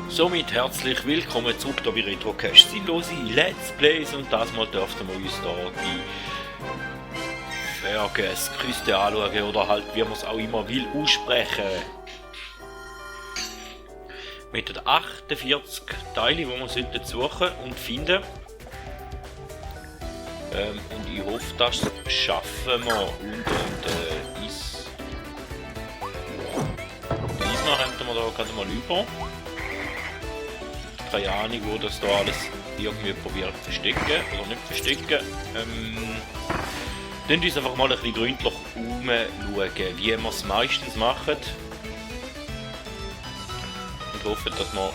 Somit herzlich willkommen zurück hier bei Retrocast. Sinnlose Let's Plays und das mal dürften wir uns da bei Fergus Küste anschauen oder halt wie man es auch immer will aussprechen. Mit den 48 Teilen, die wir sollten suchen und finden. Und ich hoffe, das schaffen wir unter Eis. Die Eisner haben wir da gerade mal über. Keine Ahnung, wo das da alles irgendwie probiert zu verstecken oder nicht verstecken. Dann uns einfach mal ein bisschen gründlich umschauen, wie wir es meistens machen. Und hoffen, dass man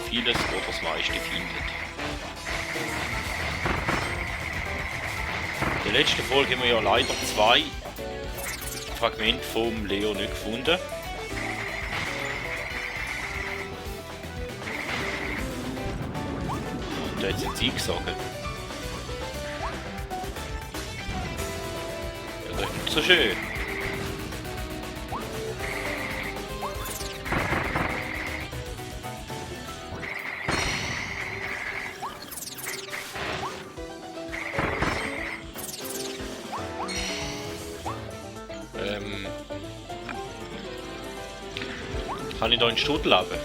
vieles oder das meiste findet. In der letzten Folge haben wir ja leider 2 Fragmente vom Leo nicht gefunden. Und da hat sie Zeit gesagt. Ja, das ist nicht so schön. Kann ich da in den Strudel haben? Nein.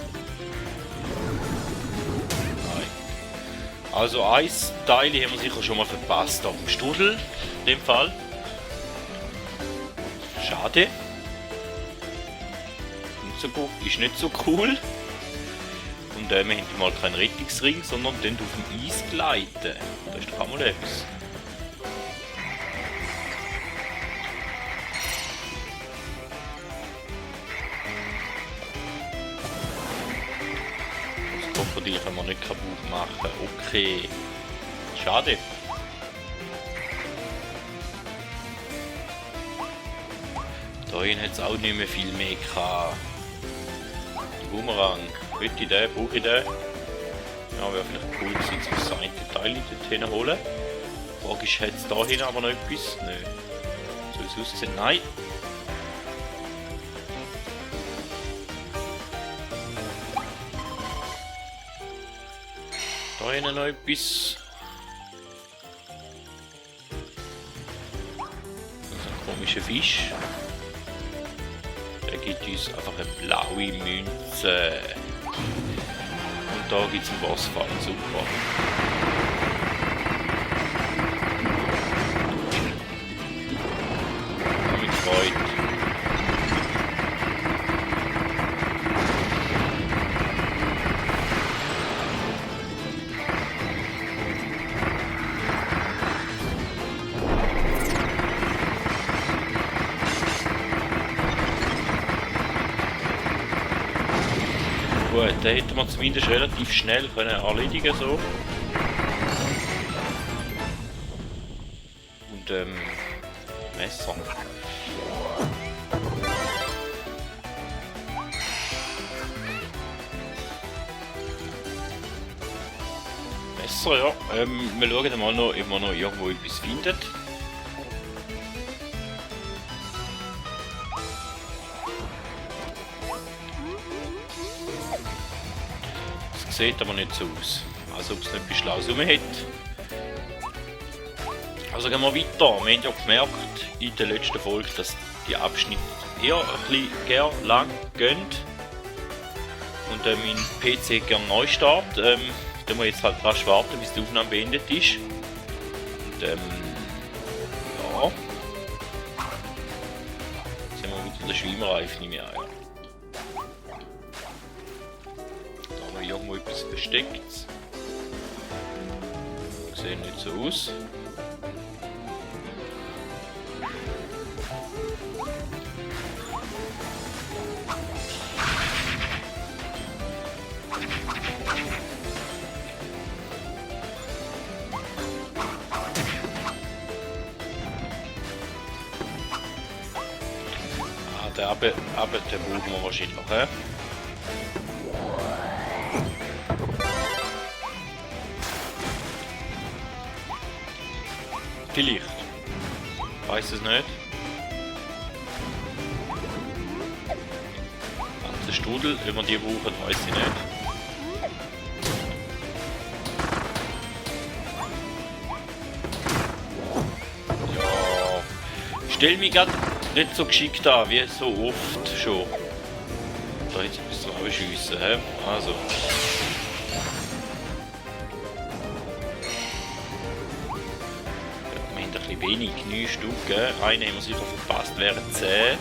Also Eisteile haben wir sicher schon mal verpasst auf dem Strudel, in dem Fall. Schade. Nicht so gut, ist nicht so cool. Und wir haben mal keinen Rettungsring, sondern dann auf dem Eis gleiten. Das ist doch auch mal etwas. Die können wir nicht kaputt machen. Okay. Schade. Da hinten hat es auch nicht mehr viel mehr gehabt. Boomerang. Will ich den? Brauche ich den? Ja, wäre vielleicht cool gewesen, das eine Teil dorthin holen. Die Frage ist, hat es da hinten aber noch etwas? Nein. Soll es aussehen? Nein. Da hinten noch etwas. Das ist ein komischer Fisch. Der gibt uns einfach eine blaue Münze. Und da gibt es einen Bossfall. Super. Mit Freude. Gut, den hätten wir zumindest relativ schnell können erledigen so. Und Messer. Messer, ja. Wir schauen mal noch, ob wir noch irgendwo etwas finden. Sieht aber nicht so aus, als ob es nicht etwas Schlaues rum hat. Also gehen wir weiter. Wir haben ja gemerkt in der letzten Folge, dass die Abschnitte eher ein bisschen lang gehen. Und mein PC gerne neu startet. Da muss ich jetzt halt rasch warten, bis die Aufnahme beendet ist. Und ja. Jetzt haben wir wieder den Schwimmerreifen nicht mehr. Ja. Irgendwo etwas versteckt. Sieht nicht so aus. Den brauchen wir wahrscheinlich noch. Vielleicht. Weiß es nicht. Strudel, wenn wir die brauchen, weiß ich nicht. stell mich grad nicht so geschickt an, wie so oft schon. Da jetzt ein bisschen abschiessen, hä? Also. Wir haben ein bisschen wenig, 9 Stück, gell? Einen haben wir sicher verpasst, wären 10.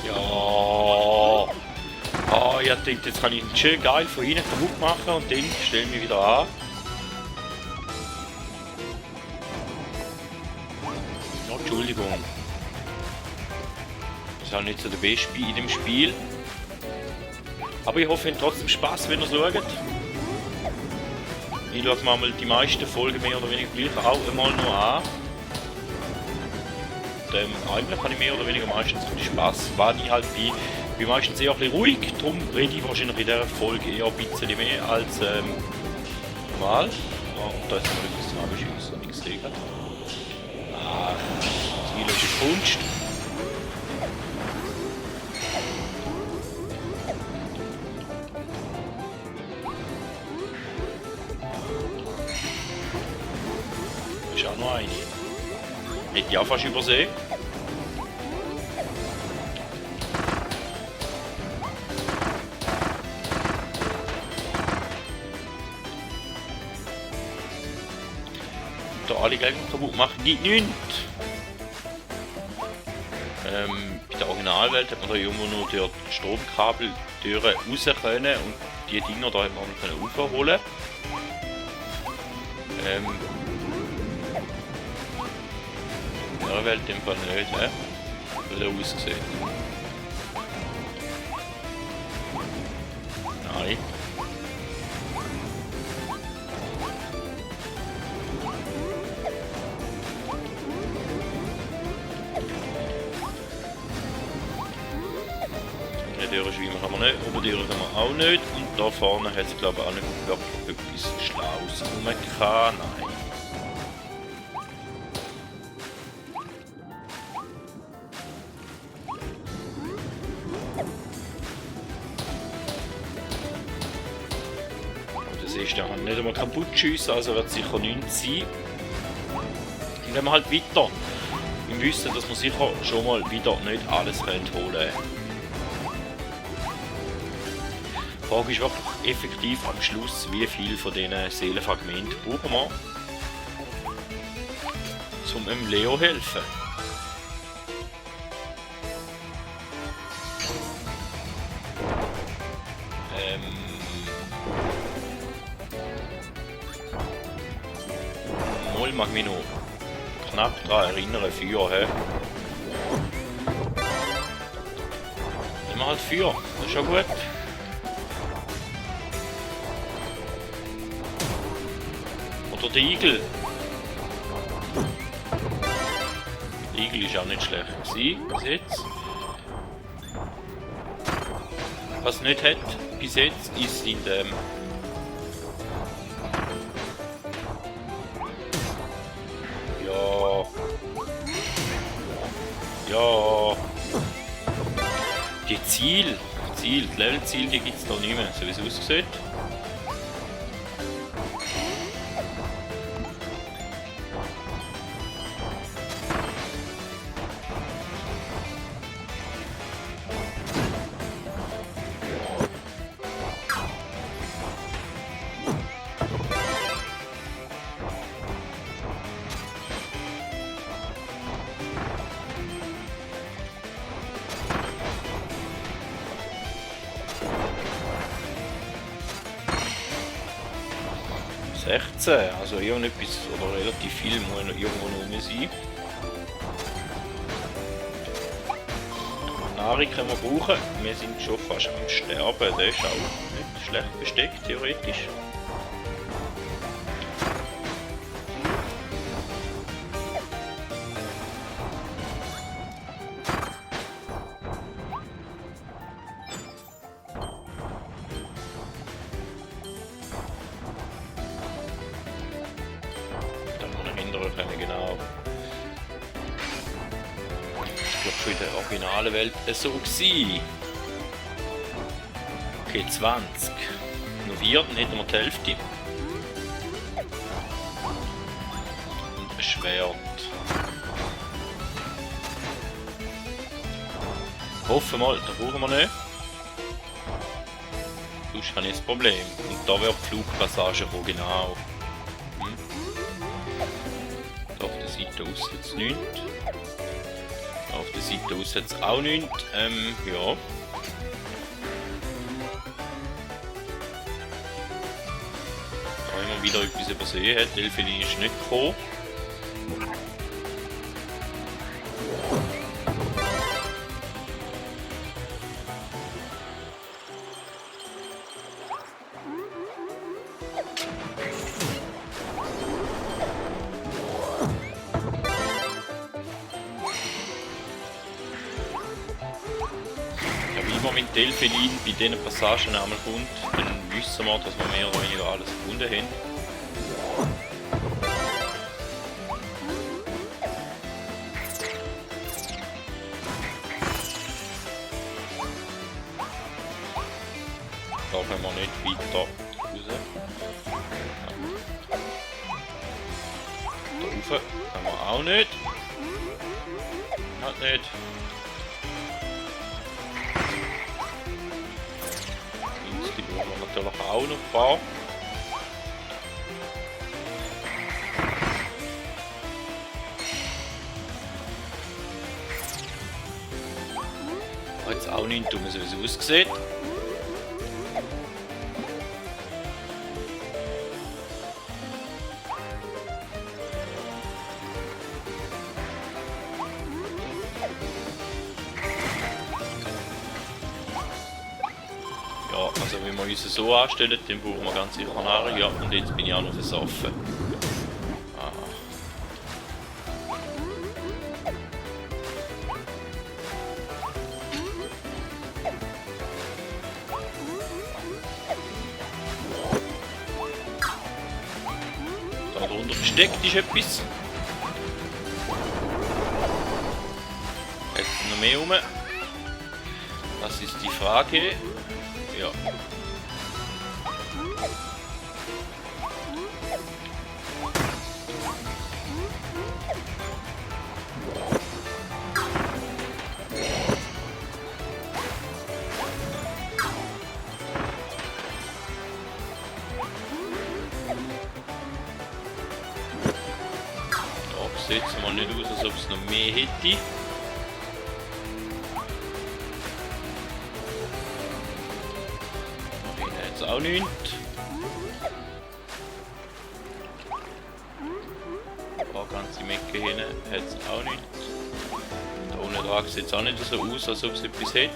Ja. Ah, ich denke, jetzt kann ich ihn schön geil von hinten kaputt machen und dann stelle ich mich wieder an. Oh, Entschuldigung. Das ist auch nicht so der Beste in dem Spiel. Aber ich hoffe, ihr habt trotzdem Spaß, wenn ihr schaut. Ich schaue mir mal die meisten Folgen mehr oder weniger gleich auch einmal nur an. Eigentlich habe ich mehr oder weniger meistens Spaß, weil ich halt bin meistens eher ein bisschen ruhig, darum rede ich wahrscheinlich in dieser Folge eher ein bisschen mehr als normal. Oh, und da ist noch etwas zum Abschießen, was ich gesehen habe. Ah, das ist Kunst. Da ist auch noch eine. Hätte ich auch fast übersehen. Da alle Gegner kaputt machen, geht nichts. Bei der Originalwelt hat man da irgendwo nur die Stromkabeltüren raus können und die Dinger da hat man nicht aufholen. In der Welt im Fall nicht, hä? Wie er aussieht. Nein. Türen schwimmen kann man nicht, oben Türen kann man auch nicht und da vorne hat es glaube ich auch nicht wirklich etwas Schlaues rum kann. Nein. Das ist ja nicht einmal kaputt schiessen, also wird sicher nichts sein. Und wenn man halt weiter im Wissen, dass man sicher schon mal wieder nicht alles holen kann. Die Frage ist wirklich effektiv am Schluss, wie viel von diesen Seelenfragmenten brauchen wir, um dem Leo helfen. Mal mag mich noch knapp daran erinnern, Feuer, hä? Nehmen wir halt Feuer, das ist schon gut. Oder der Igel. Der Igel ist auch nicht schlecht gewesen, bis jetzt. Was es nicht hat bis jetzt ist in dem Ja. Die die Levelziele, die gibt es noch nicht mehr, so wie es aussieht. Also irgendetwas oder relativ viel muss noch irgendwo noch rum sein. Nahrung können wir brauchen. Wir sind schon fast am Sterben. Der ist auch nicht schlecht besteckt, theoretisch. ändern können, genau. Ich glaube schon in der originalen Welt so gewesen. Okay, 20. Noch 4, dann hätten wir die Hälfte. Und ein Schwert. Hoffen mal, da brauchen wir nicht. Sonst habe ich das Problem. Und da wäre die Flugpassage von genau. Da auf der Seite aus jetzt nichts. Auf der Seite aus jetzt auch nichts. Ja. Da haben wir wieder etwas übersehen. Die Delphin ist nicht gekommen. Wenn man mit Delphin bei diesen Passagen einmal kommt, dann wissen wir, dass wir mehr oder weniger alles gefunden haben. Da können wir nicht weiter raus. Da rauf können wir auch nicht. Halt nicht. Die brauchen wir natürlich auch noch ein paar. Jetzt auch nicht dumm, so wie es aussieht. Ja, also wenn wir uns so anstellen, dann brauchen wir ganz sicher Nahrung. Ja, und jetzt bin ich auch noch versoffen. Ah. Da drunter versteckt ist etwas. Jetzt noch mehr rum. Das ist die Frage. Ja. Da sieht es mal nicht aus, als ob es noch mehr hätte. Auch nicht. Ein paar ganze Mecke hin hat es auch nicht. Da unten dran sieht es auch nicht so aus, als ob es etwas hätte.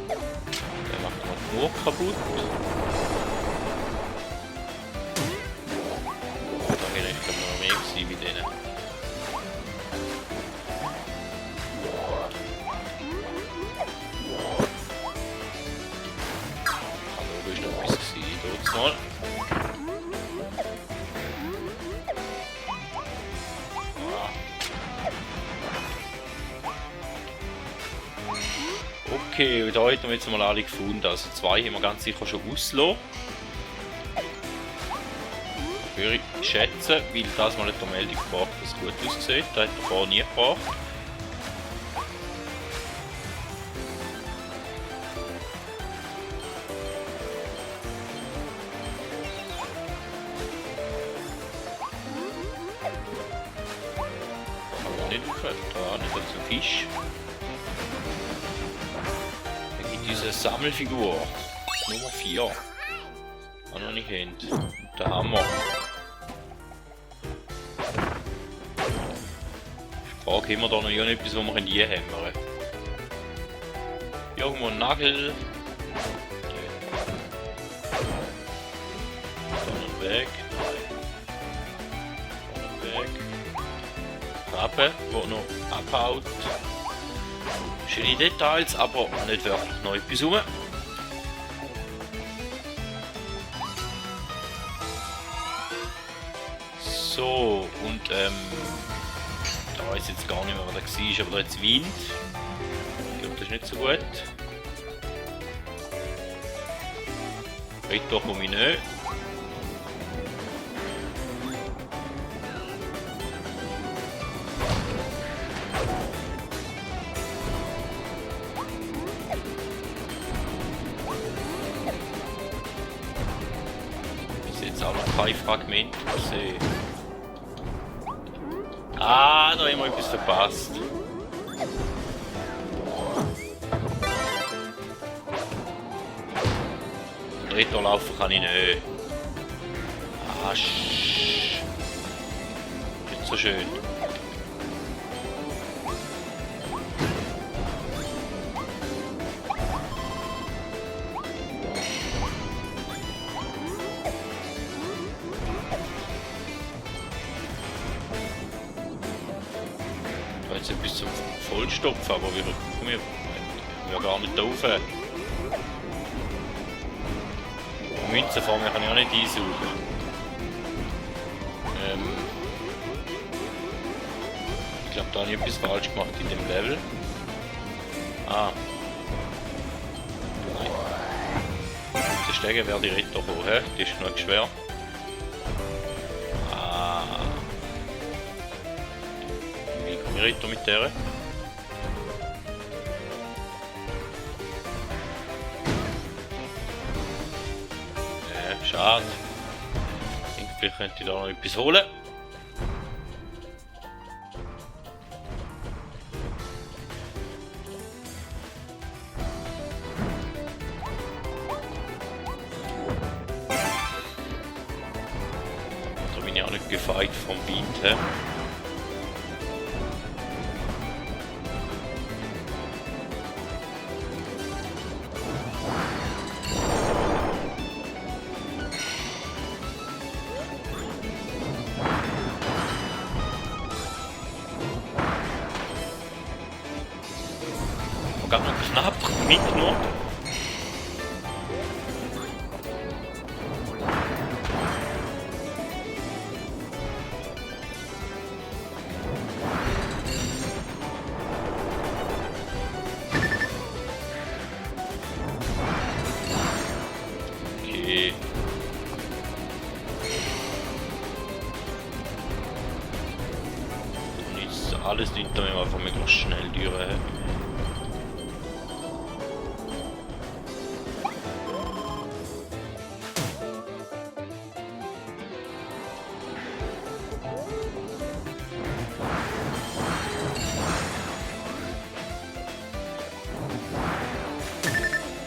Der macht man nur kaputt. Da hinten ist glaube ich noch mehr gewesen wie denen. Mal. Okay, da hätten wir jetzt mal alle gefunden. Also 2 haben wir ganz sicher schon ausgelassen. Würde ich schätzen, weil das mal nicht der Meldung gebracht, dass es gut aussieht. Das hat er vorher nie gebracht. Da nicht als ein Fisch. Da gibt es diese Sammelfigur. Nummer 4. Auch noch nicht hin. Der Hammer. Ich frage immer da noch etwas, wo wir in die hämmern. Irgendwo ein Nagel. Da ein Weg. Krabbe, die noch abhaut. Schöne Details, aber nicht wirklich noch etwas rum. So, und da weiß jetzt gar nicht mehr, wer da war, aber da jetzt Wind. Ich glaube, das ist nicht so gut. Weiter komme ich nicht. Auch noch kein Fragment gesehen. Ah, da haben wir etwas verpasst. Retro laufen kann ich nicht. Ah, nicht so schön. Jetzt etwas zum Vollstopfen, aber wir kommen ja gar nicht da rauf. Münzen fangen kann ich auch nicht einsaugen. Ich glaube, da habe ich etwas falsch gemacht in dem Level. Ah. Nein. Der Stege wäre die Retter kommen, he? Die ist genug schwer. Ritter mit der. Schade. Ich denke, vielleicht könnte ich da noch etwas holen. Da bin ich auch nicht gefeit vom Wind her. Ganz noch knapp mitgenommen. Okay. Und jetzt alles hinter mir einfach möglichst schnell durch.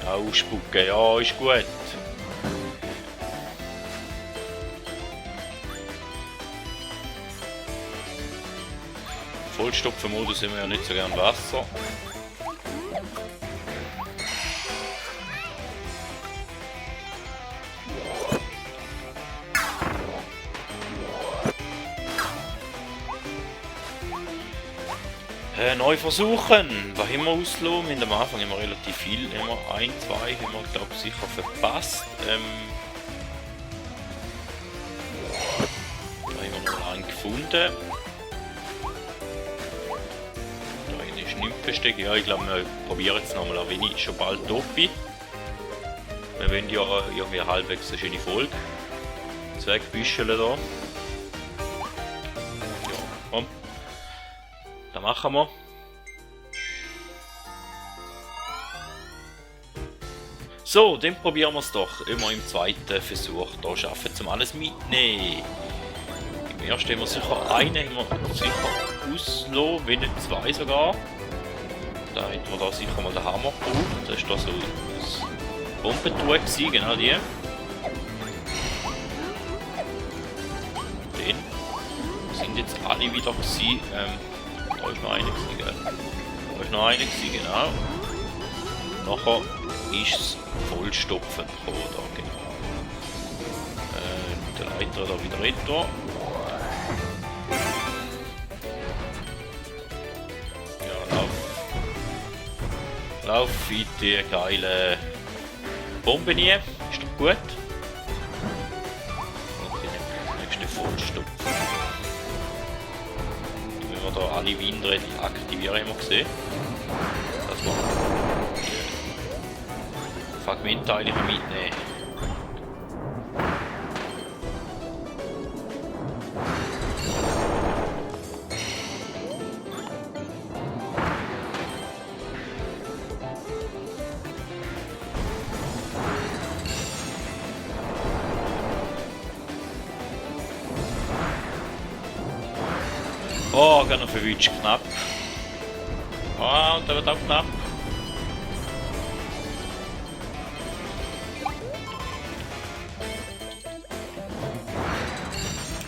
Ausspucken, ja, ist gut. Vollstopfen-Modus haben wir ja nicht so gern Wasser. Neu versuchen. Was haben wir ausgelassen? Wir haben am Anfang immer relativ viel. Immer ein, zwei haben wir, glaube ich, sicher verpasst. Da haben wir noch einen gefunden. Da ist nichts versteckt. Ja, ich glaube, wir probieren jetzt nochmal, auch wenn ich schon bald tot bin. Wir wollen ja irgendwie halbwegs eine schöne Folge. Zwei Büschel da. Ja, komm. Das machen wir. So, dann probieren wir es doch. Immer im zweiten Versuch hier schaffen, um alles mitnehmen. Im ersten haben wir sicher einen, haben wir sicher auslassen, wenn nicht zwei sogar. Da hätten wir da sicher mal den Hammer gebraucht. Das war da so das Bombentuch, genau die. Dann sind jetzt alle wieder gewesen. Da ist noch einer gewesen, gell? Da ist noch einer gewesen, genau. Nachher ist es vollstopfen gekommen, da genau. Der Leiter da wieder retro. Ja, lauf in die geile Bombe rein, ist doch gut. Und die nächste vollstopfen. Wenn wir da alle Windräder aktivieren, haben wir gesehen. Dass wir Fragmentteile mitnehmen. Oh, gerade noch verwünscht, knapp. Ah, und der wird auch knapp.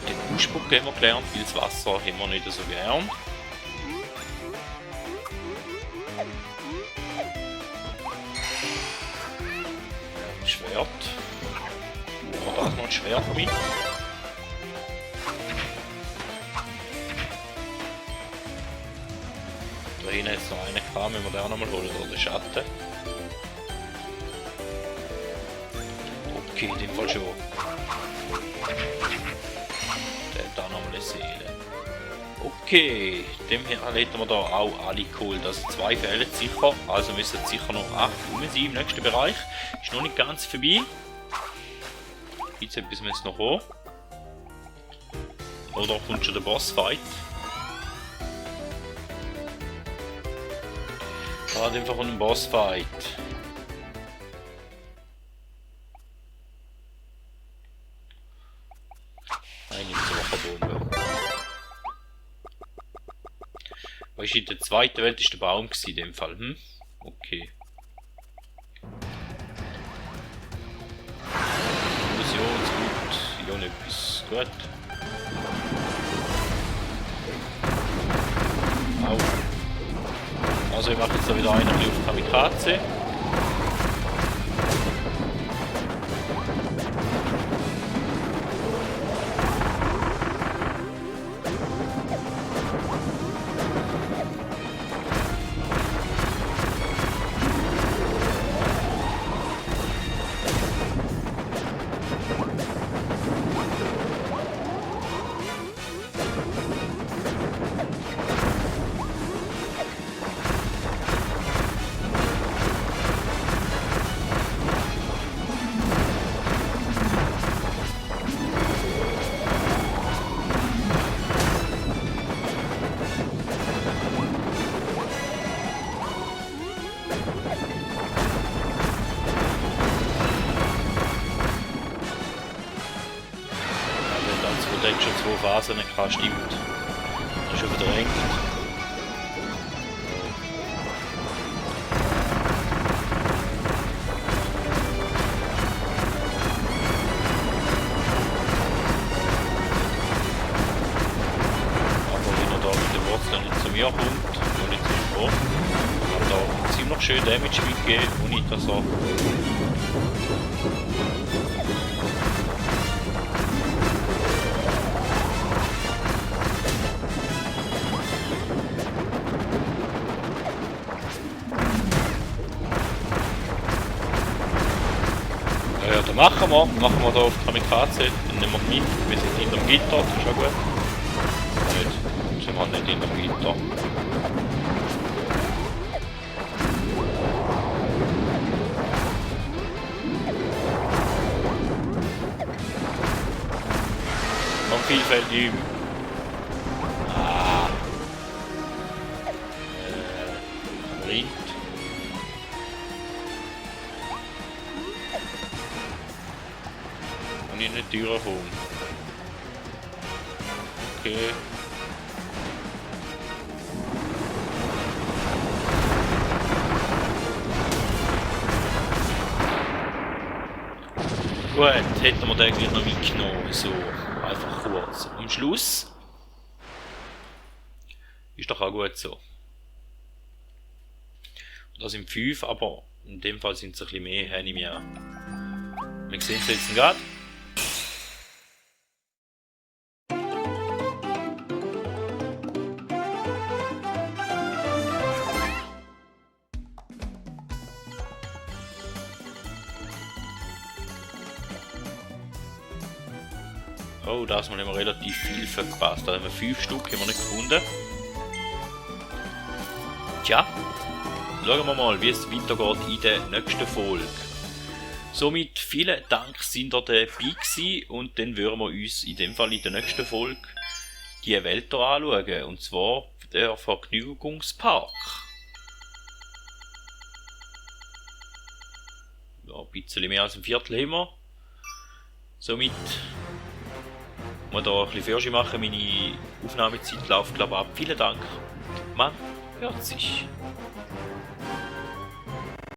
Die Buschbucke haben wir gelernt, weil das Wasser haben wir nicht so gern. Schwert. Aber da ist noch ein Schwert mit. Da hinten jetzt noch einen gehabt, wenn wir den auch nochmal holen, oder den Schatten. Okay, in dem Fall schon. Der hat da nochmal eine Seele. Okay, dem hätten wir da auch alle geholt. Also 2 fehlen sicher, also müssen sicher noch 8 rum sein im nächsten Bereich. Ist noch nicht ganz vorbei. Jetzt etwas müssen wir noch haben. Oder kommt schon der Bossfight? Gerade einfach einen Bossfight. Eine Wasserbombe. Weißt du, in der zweiten Welt ist der Baum gewesen, in dem Fall. Hm? Okay. Illusionsgut. Ja, nicht bis gut. Au. Also ich mache jetzt da wieder einen auf Kamikaze. Der hat schon 2 Phasen gehabt, stimmt. Das ist schon verdrängt. Aber wenn er da mit den Wurzeln nicht zu mir kommt, und nicht zu spät, kann da ziemlich schön Damage mitgeben, ohne dass er ja, dann machen wir da auf Kamikaze, dann nehmen wir mit, wir sind hinter dem Gitter, das ist auch gut. Nicht, sind wir nicht hinter dem Gitter. Noch vielfältig üben. Ah. Rind. Und in die Tür holen. Okay. Gut, hätten wir den gleich noch mitgenommen, so einfach kurz. Am Schluss ist doch auch gut so. Das sind 5, aber in dem Fall sind es ein bisschen mehr, habe ich mir. Wir sehen es jetzt gerade. Oh, das Mal haben wir relativ viel verpasst. Da haben wir 5 Stück haben wir nicht gefunden. Tja, schauen wir mal, wie es weitergeht in der nächsten Folge. Somit vielen Dank, sind ihr dabei gewesen, und dann würden wir uns in dem Fall in der nächsten Folge die Welt hier anschauen. Und zwar der Vergnügungspark. Ja, ein bisschen mehr als ein Viertel haben wir. Somit muss ich da ein bisschen Fürsche machen. Meine Aufnahmezeit läuft, glaube ich, ab. Vielen Dank. Man hört sich.